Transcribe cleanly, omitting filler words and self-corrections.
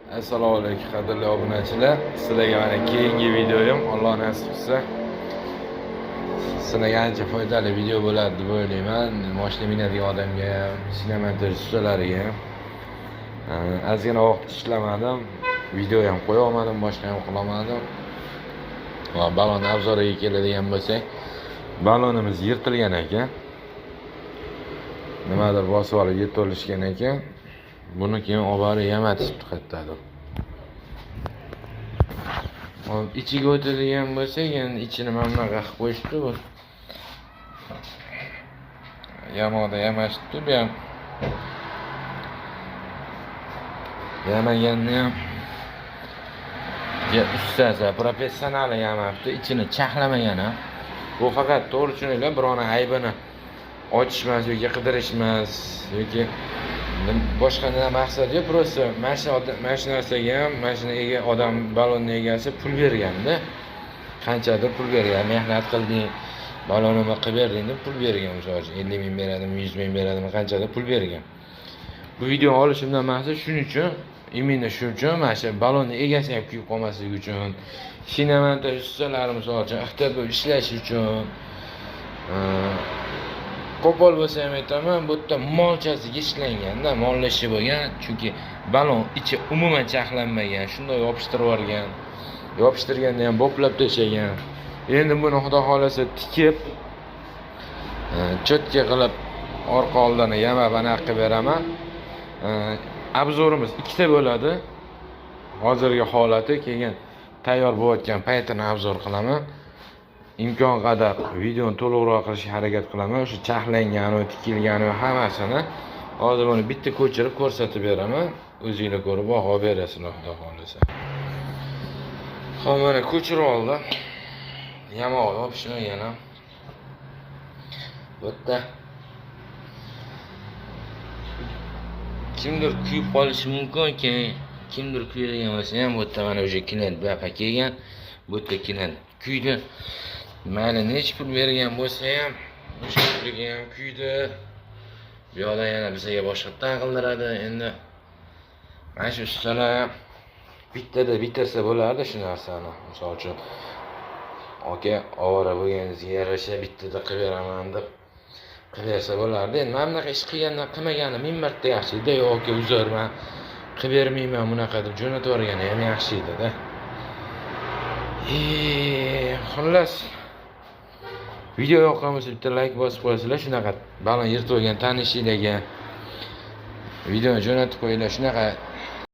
Assalomu alaykum, qadrli obunachilar. Sizlarga mana keyingi videoyim, Alloh nasib qilsa. Sizlarga ancha foydali video bo'ladi deb o'ylayman. Mashina minadigan odamga ham, shinamontaj ustalariga ham. Ozgina vaqt ishlamadim. Video ham qo'ya olmadim, boshqa ham qila olmadim. Va balon обзор iga keladigan bo'lsak, balonimiz yirtilgan ekan. Nimadir bosib olib yirtilishgan ekan. Buni keyin olib borib yamatishibdi qayerdadir. Hop, ichiga o'tadigan bo'lsak, endi ichini mana bunaqa qilib qo'yishibdi bu. Yamoqda yamashibdi bu ham. Yamaganni ham ustasi, professionali yamabdi, ichini charhlamagan ham. Bu faqat, to'g'ri tushuninglar, birovni aybini ochish emas yoki qidirish emas yoki boshqa nima maqsad yo'q, просто mana shu narsaga ham mana shuni ega odam, balonni egasi pul berganda, qanchadir pul bergan, mehnat qilding, balonimni qilib berding deb pul bergan, misol uchun 50 ming beradimi, 100 ming beradimi, qanchadir pul bergan. Bu videoni olishimdan maqsad shuning uchun, именно shu uchun, mana shu balonni egasi ham kuyib qolmasligi uchun, shinamontaj ustalari misol uchun ehtiyot bo'lib ishlashi uchun. Qo'pol bo'lsa ham aytaman, bu yerda molchasiga ishlanganda, mollishi bo'lgan, chunki balon ichi umuman charxlanmagan, shundoq yopishtirib yuborgan. Yopishtirganda ham boplab tashlagan. Endi buni Xudo xohlasa tikib, чётко qilib orqa oldini yamab anaqa qilib beraman. Обзор imiz ikkita bo'ladi. Hozirgi holati, keyin tayyor bo'layotgan paytini обзор qilaman. Imkon qadar videoni to'liqroq qilishga harakat qilaman. O'sha charhlangani, tikilgani hammasini hozir buni bitta ko'chirib ko'rsatib beraman. O'zinglar ko'rib baho berasizlar, Xudo xohlasa. Hop, mana ko'chirib oldim. Yamog'i yopishmagan ham. Bu yerda kimdir kuyib qolishi mumkin, keyin kimdir kuyadigan bo'lsa ham, bu yerda mana o'sha klient bu yoqqa kelgan, bu yerda klient kuydi. Mayli, nechi pul bergan bo'lsa ham, o'sha puliga ham kuydi. Bu yoqdan yana bizga boshqatdan qildiradi. Endi mana shu ustalar ham bittada bitirsa bo'lardi shu narsani. Misol uchun, aka, ovora bo'lganingizga yarasha bittada qilib beraman deb qilib bersa bo'lardi. Endi mana bunaqa ish qilgandan qilmagani ming marta yaxshi edi. Yo'q, aka, uzr, man qilib bermayman bunaqa deb jo'natib yuborgani ham yaxshi edi-da. Xullas, video yoqqan bo'lsa bitta layk bosib qo'yasizlar. Shunaqa balon yirtib olgan tanishinglarga videoni jo'natib qo'yinglar. Shunaqa